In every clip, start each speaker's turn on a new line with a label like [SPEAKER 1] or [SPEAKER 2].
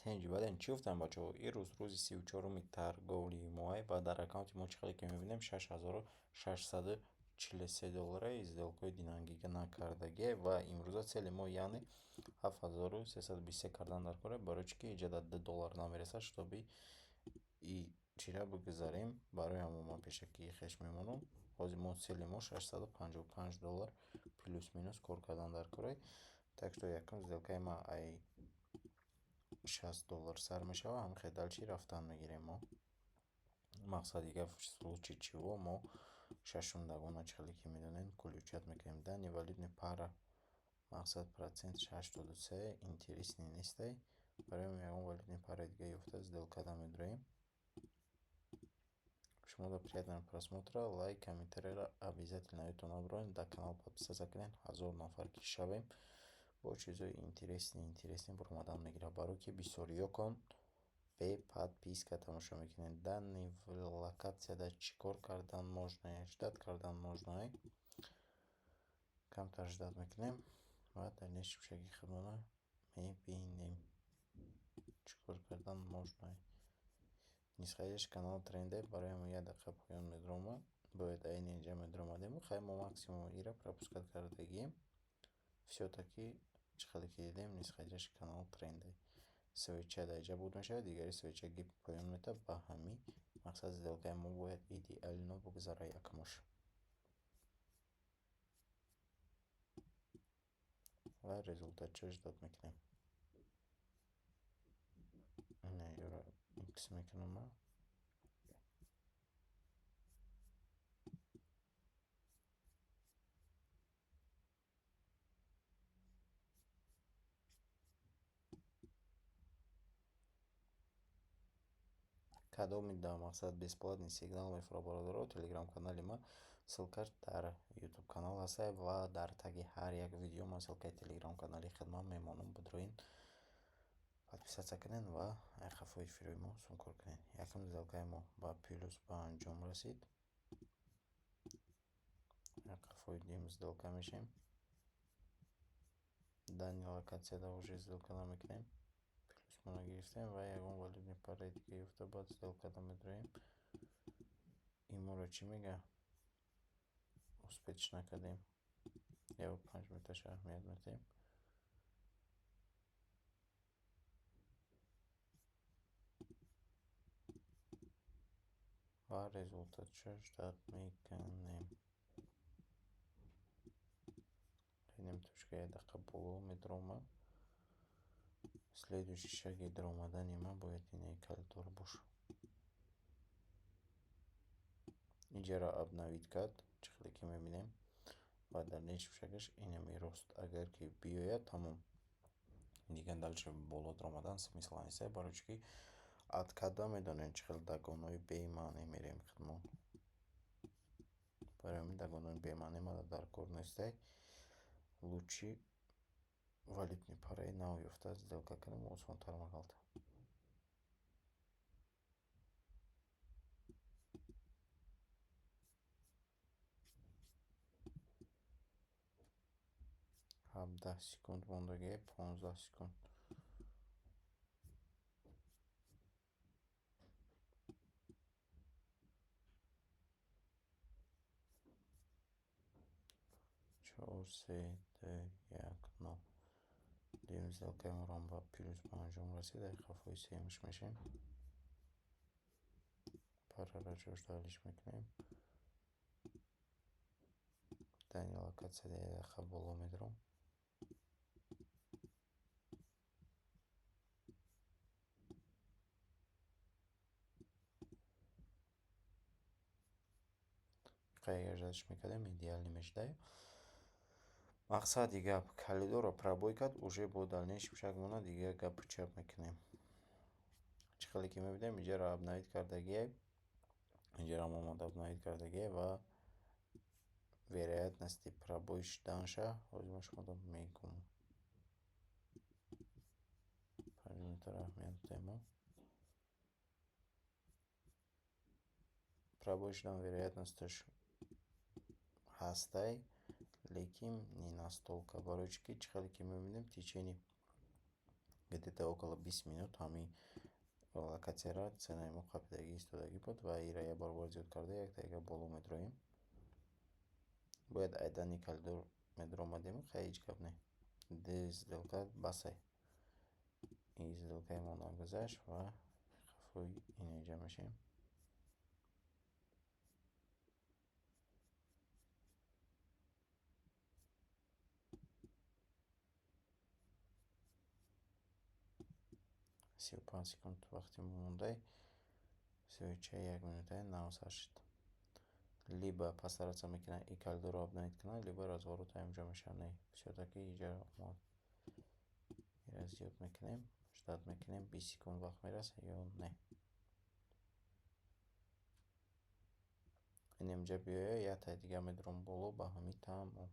[SPEAKER 1] Exchange баден. Чӣ гуфтам, бачаҳо? Ирӯз рӯзи 34-уми торговли моҳ ва дар аккаунти мо чӣ хеле ки мебинем, 6643 доллара сделкаҳои динамика накардагие ва имрӯза цели мо, яъне 7323 кардан дар кора. Барои чӣ ки инҷа дар 2 доллар намерасад, чтобы и чира бигузарем. Барои ҳамон ман пешакии хеш мемонам. Ҳозир мо цели мо 655 доллар плюс-минус кор кардан дар кора. Так что якум сделкаи ма ай 60 доллар сар мешавад, ҳамин хел дальше рафтан мегирем мо. Мақсади гап, в случае чего мо шашум догона, чӣ хеле ки медонем, включать мекунем. Данный валютный пара, мақсад, процентш 83 интересный нестай. Барои ҳамин ягон валютный параи дига ёфта сделкада медуроем. Шумо до приятного просмотра. Лайк, комментарийро обязательно ёдтон набароред, дар канал подписаться кунед, 1000 нафар ки шавем, бо чизҳои интересный интересный баромадан мегирад, барое ки бисёриёкон бе подписка тамошо мекунед. Данный локатсияда чӣ кор кардан можно? Ждать кардан можно. Камтар ждать мекунем ва дальнейшем шаги худмона мебинем, чӣ кор кардан можно. Нисходящий канал тренде, барои ҳамин як дақиқа поён медуромад, бояд айни инҷа медуромадем. Хай, мо максимум ира пропускать кардагием. Всё-таки, чӣ хеле ки дидем, нисходящий канал тренде, свеча дар инҷа буд мешавад, дигари свеча ги поён метавад. Ба ҳамин мақсад сделкаи мо бояд идеально бигузарад якмош ва результатшо ждать мекунем. Ина ёро икс мекунам ман. Кадоми да мақсад бесплатный сигнал мефурад, бародаро, телеграм-канали ман, ссылкаш дар ютуб канал ҳаста ва дар таги ҳар як видео ман ссылкаи телеграм-канали хидмат мемонам. Бидроин, подписаться кунед ва ай қафои эфирои мо сумкор кунед. Якум сделкаи мо ба плюс ба анҷом расид. Қафои дуюм сделка мешем. Данный локатсияда уже сделка намекунем, плюсмона гирифтем ва ягон валютный параи дига ёфта, баъд сделкада медроем. Иморо чӣ мега? Успеть накардем, ё 5 минуташа аҳамият медиҳем ва результатшо ждать мекунем. Инем точка як дақиқа боло медуромад. Следующий шаги даромадани ман бояд инаи коридор бошад. Инҷаро обновить кард, чӣ хеле ки мебинем, ва дальнейшем шагаш инами рост агар ки биёяд, тамом. Дигар дальше боло даромадан смысла нест, барои чӣ ки откатда медонем, чӣ хел догонҳои бемаънӣ мерем худмон. Барои ҳамин догонҳои бемаънӣ мада дар кор нестай. Лучше валютный параи нав ёфта сделка кунем, осонтар меғалтад. 17 секунд мондагӣ, 15 секунд. Чор, се, ду, як, нол. Дуюм сделкаи моро ба плюс ба анҷом расид. Дар қафои сеюмаш мешавем. Параро ҷош далиш мекунем. Данный локатсияда як дақиқа боло медурам. Агар ждать мекардем, идеально мешудаем. Мақсади гап, коридорро пробой кард, уже бо дальнейшем шаг монад, дигар гапу чап мекунем. Чӣ хеле ки мебинем, инҷаро обновить кардагие, инҷаро омада обновить кардагие ва вероятности пробой шуданша ҳозир ма шуморо мегӯм. 5 минутаро аҳамият додем. Пробой шудан вероятносташ ҳастай, лекин не настолько. Барои чӣ ки чӣ хеле ки мебинем, течение Где-то около 20 минут ҳамин локатсияра ценаи мо қапидагӣ истодагӣ буд ва ира як баробар зиёд карда, як дақиқа боло медроем. Бояд айдани коридор медаромадем, хай, ҳеҷ гап не. Ду сделка басай. Ин сделкаи мо нагузашт ва қафои инеҷа мешавем. 35 секунд вақти мондай, свечаи якминутаи нав сар шуд. Либо постараться мекунад и коридорро обновить кунад, либо разворот ҳаминҷо мешавад. Не, всё-таки иҷа омад. Ира зиёд мекунем, ждать мекунем, 20 секунд вақт мерасад ё не. Инамҷа биёя, яктаи дига медурам боло ба ҳамин тамом.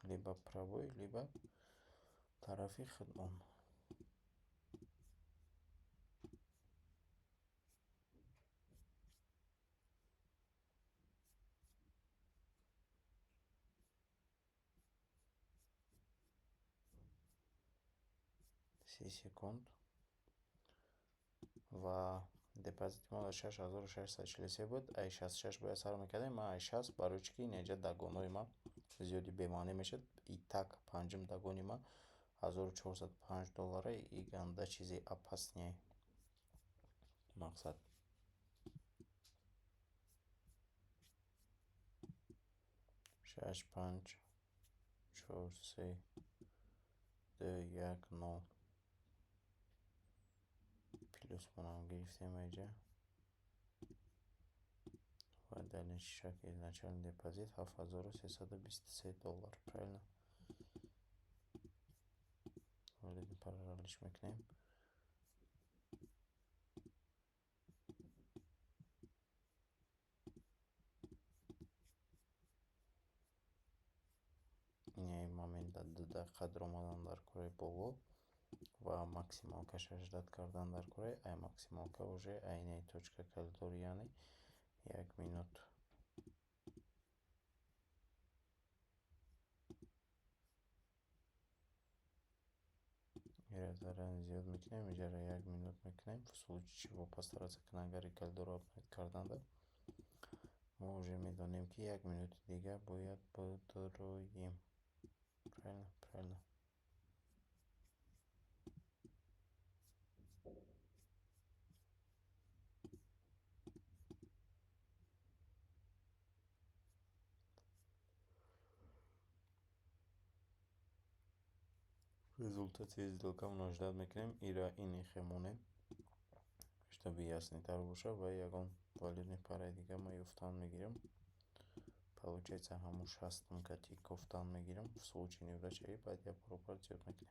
[SPEAKER 1] Либо пробой, либо тарафи худмон. 30 секунд ва депозити мо дар 6643 буд. Ай 66 бояд сар мекардем, ман ай 60, барои чӣ ки инеҷа догонҳои ман зиёди бемаънӣ мешуд. И так панҷум догони ман 1405 доллара, и ганда чизи опасный мақсад. Шаш, панҷ, чор, се, ду, як, нол. Плюсмонам гирифтем аиҷа ва дальнейший шаг, изначальный депозит 7323 доллар, правильно? Валютный параро ҳаллиш мекунем. Инаи момент дар 2 дақиқа даромадан дар кораи боло ва максималкаша ждать кардан дар кораи ай максималка уже айнаи точка коридор, яъне як минут. Ира заранее зиёд мекунем, иҷара як минут мекунем. В случае чего постараться кунам, агари коридорро обновить карданда, мо уже медонем, ки як минути дига бояд бидроем. Правильно, правильно. Результати сделкамонро ждать мекунем, ира ини хемонем, чтобы яснитар бошад, ва ягон валютный параи дига ма ёфтан мегирам. Получается, ҳамун шастум кати кофтан мегирам. В случае неудачи баъд як баробар зиёд мекунем.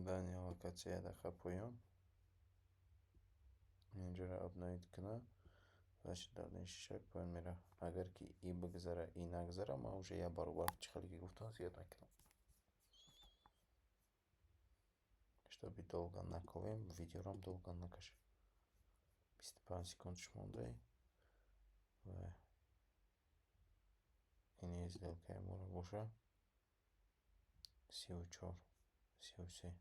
[SPEAKER 1] Дани локатсия як дақиқа поён. Инҷоро обновить кунам, значит, дальнейший шаг поён меравад. Агар ки и бигзара, и нагзара, ман уже як баробар, чӣ хеле ки гуфтам, зиёд мекунам. Чтобы долго наковем, видеорам долго накашем. 25 секундш мондай ва ини сделкаи моро боша 34, 33.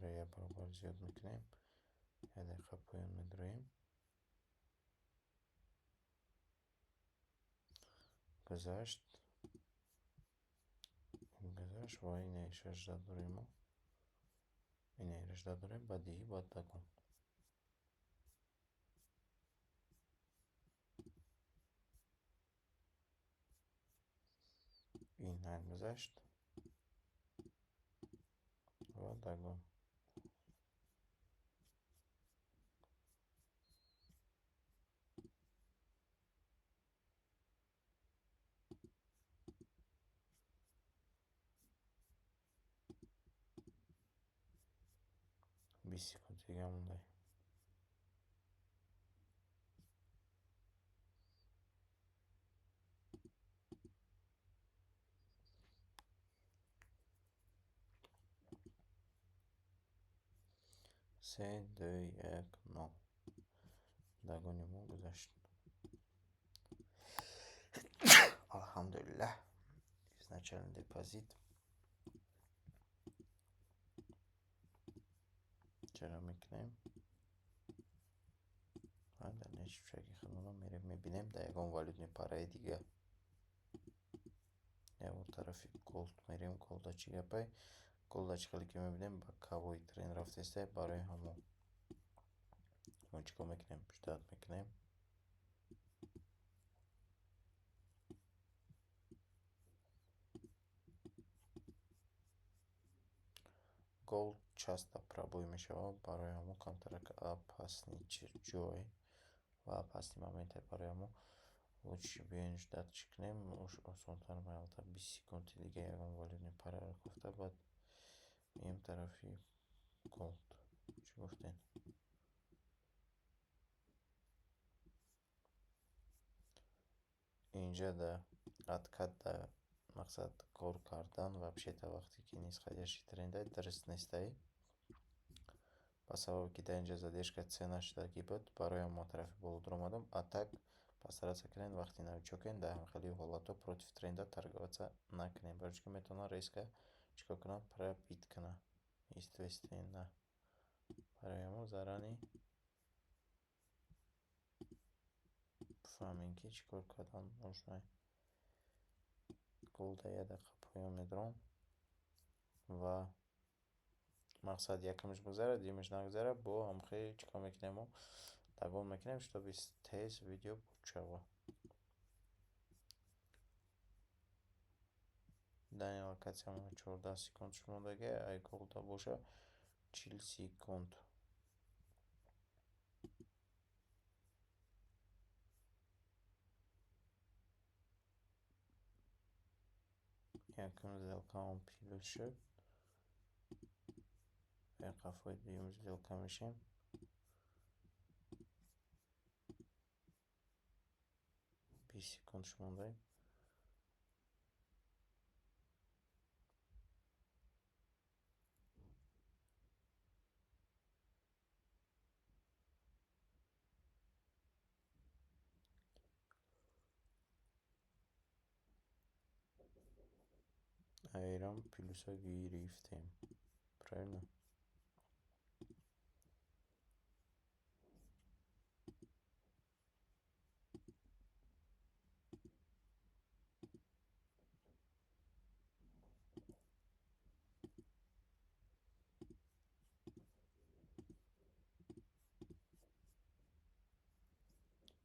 [SPEAKER 1] Як баробар зиёд мекунем, як дақиқа поён медроем. Гузашт, гузашт ва инаиша ждать дорем мо. Инаиро ждать дорем, баъди баъд догон. Ин нагузашт ва догон. 20 секунд дига монда. Се, ду, як, нол. Догони мо гузашт. Алҳамдулиллаҳ. Изначальный депозит чаро мекунем ва дальнейший шаги худмонро мерем, мебинем дар ягон валютный параи дига. Як бор тарафи голд мерем. Голда чӣ гапай? Голда чӣ хеле ки мебинем, боковой тренд рафтааста. Барои ҳамон мо чӣ кор мекунем? Ждать мекунем. Голд часто пробой мешавад, барои ҳамон камтарак опасный ҷой ва опасный моменте. Барои ҳамон лучше биёем, ждать чӣ кунем, осонтар меалта. 20 секунди дига ягон валютный параро кофта, баъд меем тарафи голд. Чӣ гуфтем? Инҷа да откат да мақсад кор кардан вообще-то вақте ки нисходящий трендай дуруст нестай, ба сабабе ки дар инҷа задержка цена шудагӣ буд, барои ҳамон тарафи боло дуромадам. А так постараться кунед, вақти новичокен, дар ҳамин ҳолатҳо против тренда торговаться накунед, барои чӣ ки метавонад резко чӣ кор кунад? Пробить кунад, естественно. Барои ҳамон заранее бифаҳмем, ки чӣ кор кардан нужно. Голда як дақиқа поён медорам ва мақсад якумаш гузарад, дуюмаш нагузарад, бо ҳамхел чӣ кор мекунем? Мо догон мекунем, чтобы тез видео буд шавад. Данный локатсиямо 14 секунд мондагӣ, ай голда боша 40 секунд. Якум сделкаам плюс шуд. Қафои дуюм сделка мешем. 20 секундш мондаем. Айрам плюса гирифтем. Правильно?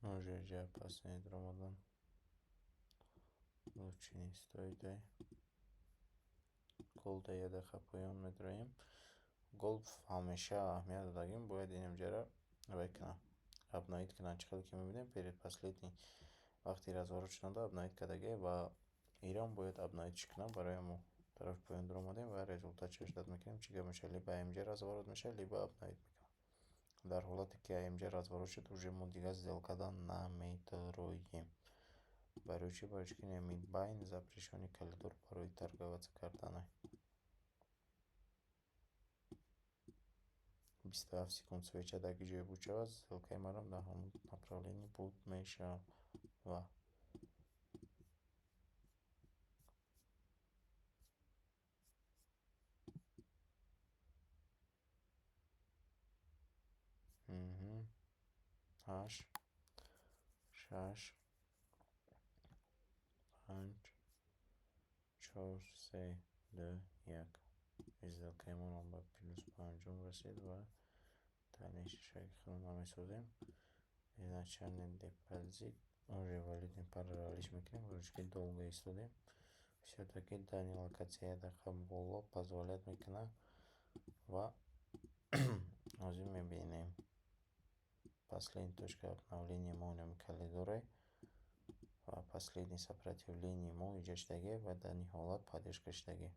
[SPEAKER 1] Уже ҷа опасный дуромадан лучше не стоит. Ай голда як дақиқа поён медароем. Голд ҳамеша аҳамият додагим, бояд инамҷаро вай кунам, обновить кунам. Чӣ хеле ки мебинем, перед последний вақти разворот шуданда обновить кардагӣ ва ирам бояд обновить кунам. Барои ҳамон тарафи поён дуромадем ва результатшо ждать мекунем, чӣ гап мешавад. Либо амҷа разворот мешавад, либо обновить мекунам. Дар ҳолате ки амҷ разворот шуд, уже мо дигар сделкада намедороем. Барои чӣ? Барои чӣ ки инами байн запрещённый коридор барои торговаться карданай. 27 секунд свеча дар ки ҷое буд шавад, сделкаи марам дар ҳамон направлении буд мешавад. Ҳашт, шаш, панҷ, чор, се, ду, як. Сделкаи моро ба плюс ба анҷом расид ва дальнейший шаги худро намесозем. Изначальный депозит уже валютный параро алиш мекунем, барои долго истодем. Всё-таки данный локатсия як дақиқа боло позволять мекунад ва ҳозир мебинем. Последняя точка обновления мо инами коридоре ва последнее сопротивление мо иҷа шудагӣ ва дар ин ҳолат поддержка шудагӣ.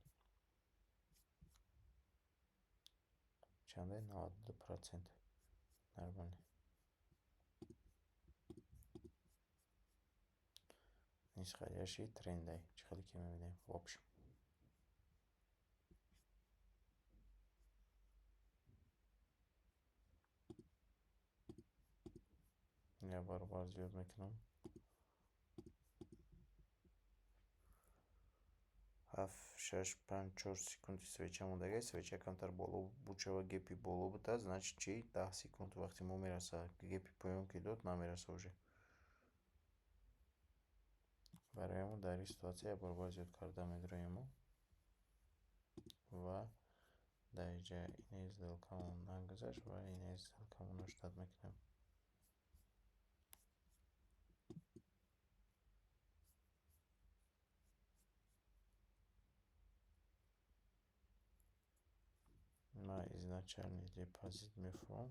[SPEAKER 1] Чанда? 92%. Нормально. Нисходящий трендай. Чӣ хеле ки мебинем. В общем. Як баробар зиёд мекунам. Ҳафт, шаш, панҷ, чор секунди свеча мондагиаст. Свеча камтар боло бучава, гепи боло буда, значит чи 10 секунд вақти мо мераса. Гепи поён ки дод, намераса уже. Барои ҳамон дар ин ситуатсия як баробар зиёд карда медроем мо ва дар инҷа инаи сделкамон нагузашт ва инаи сделкамонро ждать мекунем. Ман изначальный депозит мефурӯм.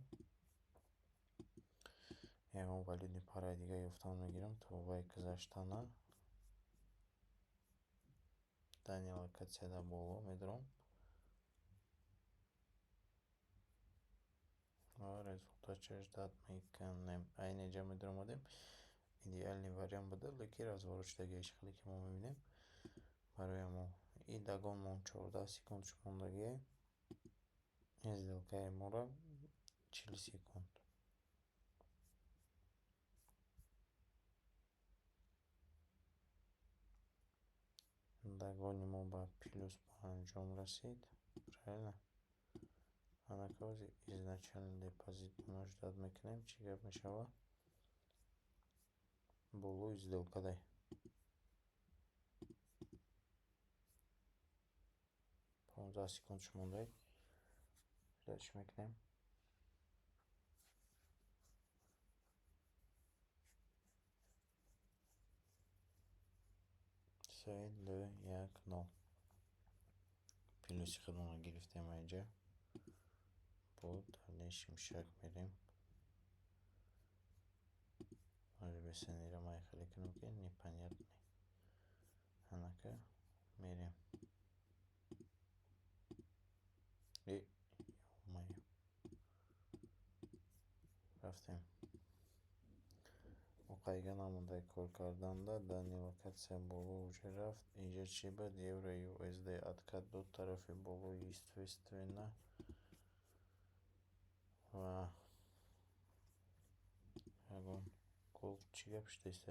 [SPEAKER 1] Ягон валютный параи дига ёфтан мегирам, то вай гузаштана. Дани локатсияда боло медурам ва результатша ждать мекунем. Айни инҷа медуромадем, идеальный вариант буда, лекин разворот шудагиаш, хеле ки мо мебинем. Барои ҳамон и догонмон 14 секундш мондагиа. Ин сделкаи моро 40 секунд. Догони мо ба плюс ба анҷом расид. Правильно? Анака изначальный депозитмонро ждать мекунем. Чӣ гап мешавад? Болои сделкадай. 15 секундш мондай. Ждать мекунем. Се, ду, як, нол. Плюси худмонро гирифтем инҷа. Бо дальнейший шаг мерем. Бесенира ман хеле кунам, ки непонятный. Анака мерем. Э, ё-моё. Рафтем. Оқайга намондай кор карданда дани локатсия боло уже рафт. Инҷа чӣ буд? Евро USD откат дод тарафи боло, естественно. Ва ягон гол чӣ гап шудааст?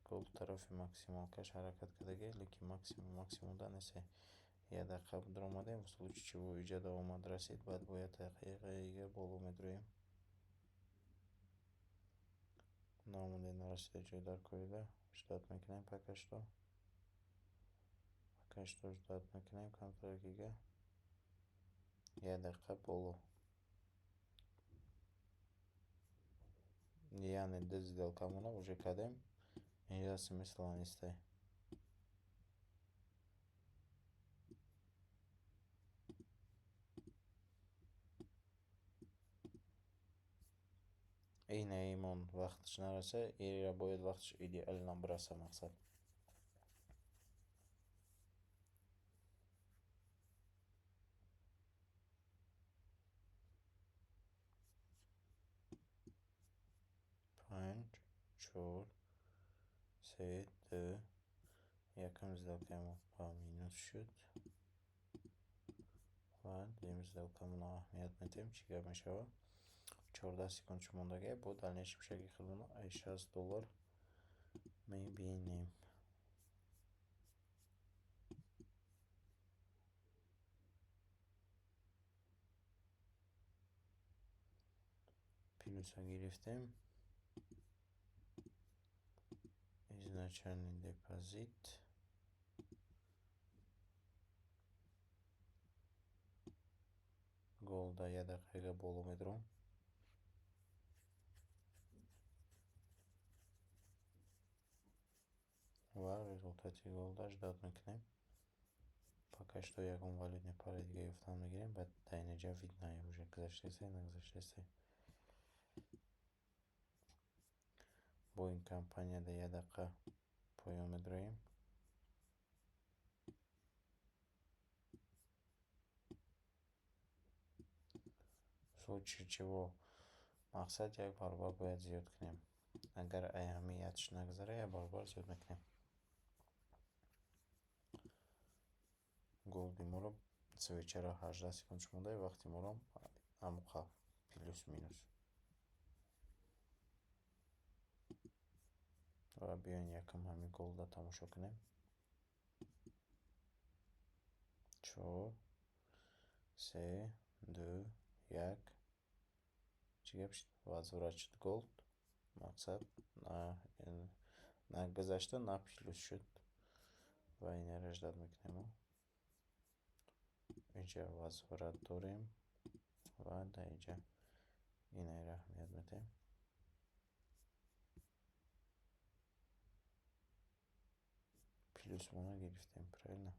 [SPEAKER 1] Гол тарафи максималкаш ҳаракат кардагӣ, лекин максимум максимумда нест. Як дақиқа дуромадем, в случае чего иҷа омад расид, баъд бо як дақиқаи дига боло медроем. Наомаде, нарасида ҷои даркорида. Ждать мекунем пока что. Пока что ждать мекунем камтар дига. Як дақиқа боло. Яъне ду сделкамонро уже кардем. Инҷа смысла нестай. Инаимон вақташ нараса, ира бояд вақташ идеально бираса мақсад. Панҷ, чор, се, ду, якум сделкаи ба минус шуд ва дуюм сделкамонро аҳамият медиҳем, чӣ гап мешавад. 14 секундча мондагиа, бо дальнейший шаги худмонро ай 60 доллар мебинем. Плюса гирифтем. Изначальный депозит. Голда як дақиқа боло медурам. Ва результати голда ждать мекунем. Пока что ягон валютный параи дига ёфтан мегирем, баъд дар инҷа видно уже гузаштааст, нагузаштааст. Бо ин компания дар як дақиқа поён медроем. Случае чего, мақсад, як баробар бояд зиёд кунем. Агар ай ҳамин ятш нагзара, як баробар зиёд мекунем. Голди моро свечаро 18 секундаш монда, вақти моро ҳамоқа плюс-минус. Ва биёен, якам ҳамин голда тамошо кунем. Чор, се, ду, як. Чӣ гап шуд? Возврат шуд голд. Мақсад, на гузашта, на плюс шуд. Ва инеро ждать мекунем. Инҷа возврат дорем ва дар инҷа инеро аҳамият медиҳем. Плюсмона гирифтем, правильно?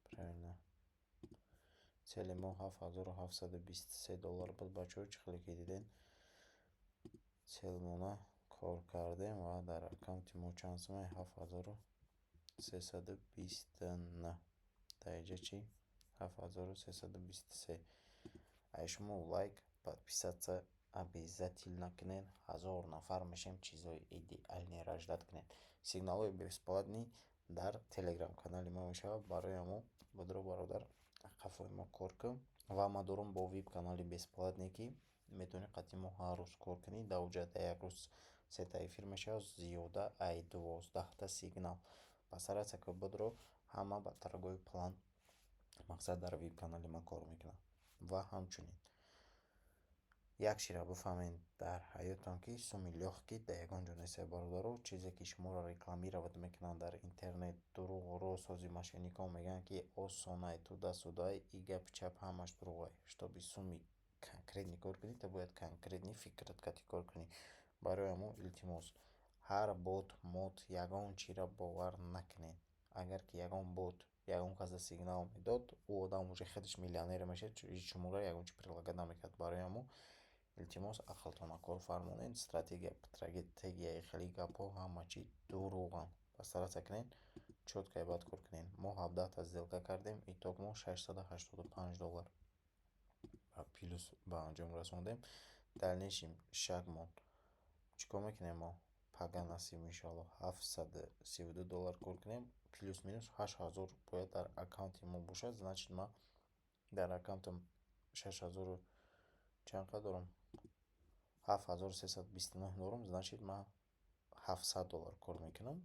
[SPEAKER 1] Правильно. Цели мо 7723 доллар буд, бачаҳо. Чӣ хеле ки дидем, целмона кор кардем ва дар аккаунти мо чанд сумай? 7329. Дар инҷа чӣ? 7323. Ай шумо лайк, подписаться обязательно кунед. 1000 нафар мешем, чизҳои идеальныйро ждать кунед. Сигналҳои бесплатный дар телеграм-канали мо мешавад. Барои ҳамо, бодро бародар, қафои мо кор кун. Ва ман дорам бо вип канали бесплатный, ки метавонӣ қатъи мо ҳар рӯз кор кунӣ. Дар оҷа дар як рӯз сета эфир мешавад, зиёда ай 12та сигнал. Постараться ки бодро, ҳама ба торговый план, мақсад, дар вип канали ман кор мекунад. Ва ҳамчунин як чизро бифаҳмед дар ҳаётон, ки суми лёгкий дар ягон ҷо нест, бародаро. Чизе ки шуморо рекламировать мекунанд дар интернет, дурӯғу рост, ҳози мошенникҳо мегӯянд, ки осонай, туда-сюда, и гапи чап ҳамаш дурӯғай. Чтобы суми конкретный кор кунӣ, ту бояд конкретный фикрат кати кор кунӣ. Барои ҳамон, илтимос, ҳар бот мот ягон чиро бовар накунед. Агар ки ягон бот ягон каса сигнал медод, ӯ одам уже худаш миллионер мешавад, шуморо ягон чи предлагать намекард. Барои ҳамон, илтимос, ақлтонро кор фармонед. Стратегия, стратегияи хеле гапҳо ҳама чи дурӯғанд. Постараться кунед, чётко баъд кор кунед. Мо 17та сделка кардем, итог мо 685 доллар ба плюс ба анҷом расондем. Дальнейший шагмон чӣ кор мекунем? Мо пага, насиб, иншоалло, 732 доллар кор кунем, плюс-минус 8000 бояд дар аккаунти мо бошад. Значит, ман дар аккаунтам шаш ҳазору чанд қадр дорам? 7329 дорам. Значит, ман 700 доллар кор мекунам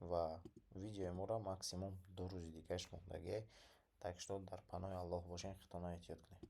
[SPEAKER 1] ва видеои моро максимум 2 рӯзи дигаш мондагиай. Так что дар паноҳи Аллоҳ бошед, худтонро эҳтиёт кунед.